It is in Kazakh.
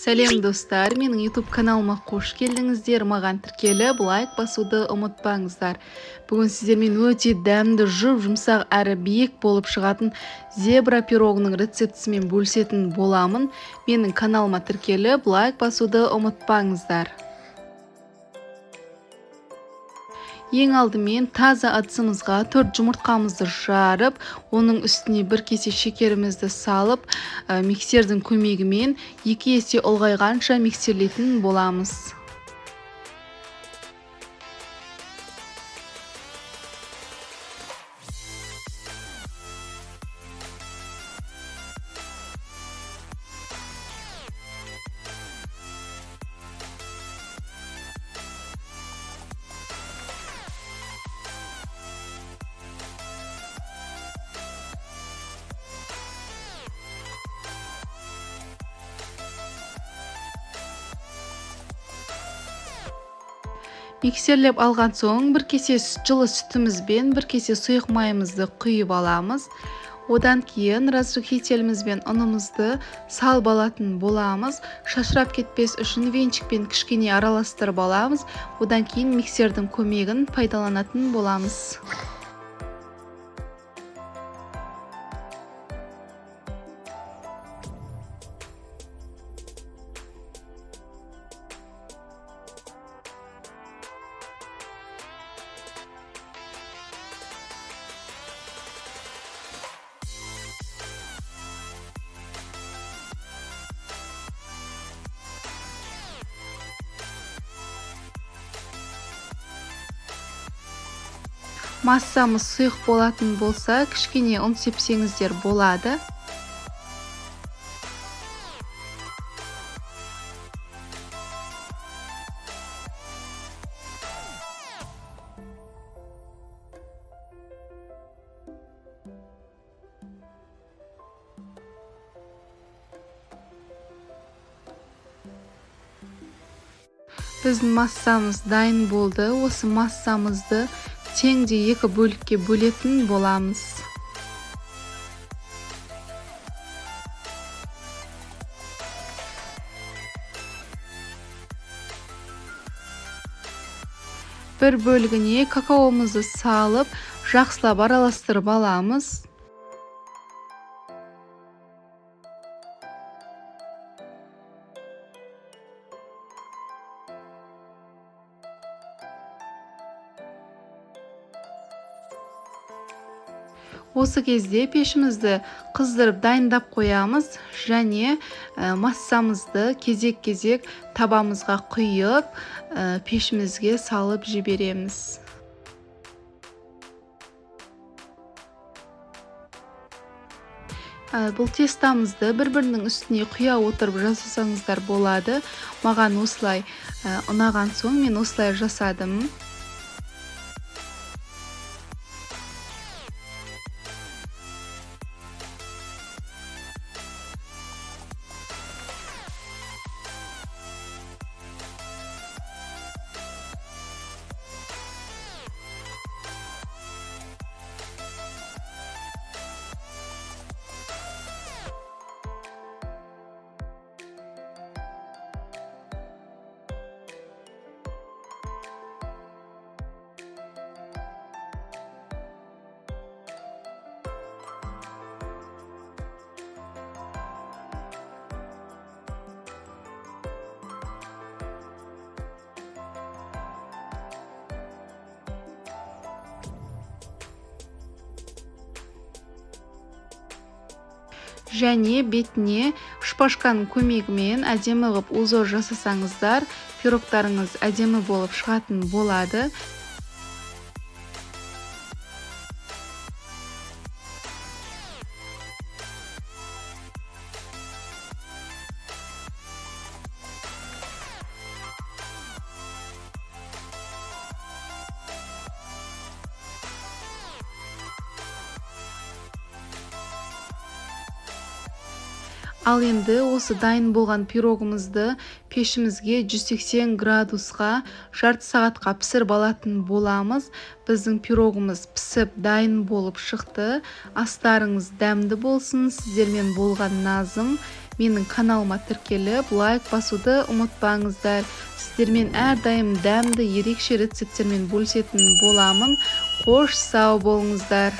Сәлем достар, менің YouTube каналыма қош келдіңіздер. Маған тіркеліп, лайк басуды ұмытпаңыздар. Бүгін сіздермен өте дәмді, жұп-жұмсақ әрі биік болып шығатын зебра пирогының рецептісімен бөлісетін боламын. Менің каналыма тіркеліп, лайк басуды ұмытпаңыздар. Ең алдымен таза ыдысымызға 4 жұмыртқамызды жарып, оның үстіне 1 кесе шекерімізді салып, миксердің көмегімен 2 есе ұлғайғанша миксерлейтін боламыз. Миксерлеп алған соң 1 кесе жылы сүтімізбен 1 кесе сұйық майымызды құйып аламыз. Одан кейін разрыхителімізбен ұнымызды салып алатын боламыз. Шашырап кетпес үшін венчикпен кішкене араластырып аламыз. Одан кейін миксердің көмегін пайдаланатын боламыз. Массамыз сұйық болатын болса, кішкене ұн сепсеңіздер болады. Біздің массамыз дайын болды. Осы массамызды теңдей 2 бөлікке бөлетін боламыз. Бір бөлігіне какаомызды салып, жақсылап араластырып аламыз. Осы кезде пешімізді қыздырып дайындап қоямыз және массамызды кезек-кезек табамызға құйып, пешімізге салып жібереміз. Бұл тестамызды бір-бірінің үстіне құя отырып жасасаңыздар болады. Маған осылай ұнаған соң мен осылай жасадым. Және бетіне шпажканың көмегімен әдемі қылып узор жасасаңыздар, пирогтарыңыз әдемі болып шығатын болады. Ал енді осы дайын болған пирогымызды пешімізге 180 градусқа жарты сағатқа пісіріп алатын боламыз. Біздің пирогымыз пісіп дайын болып шықты. Астарыңыз дәмді болсын. Сіздермен болған Назым. Менің каналыма тіркеліп, лайк басуды ұмытпаңыздар. Сіздермен әрдайым дәмді, ерекше рецепттермен бөлісетін боламын. Қош, сау болыңыздар!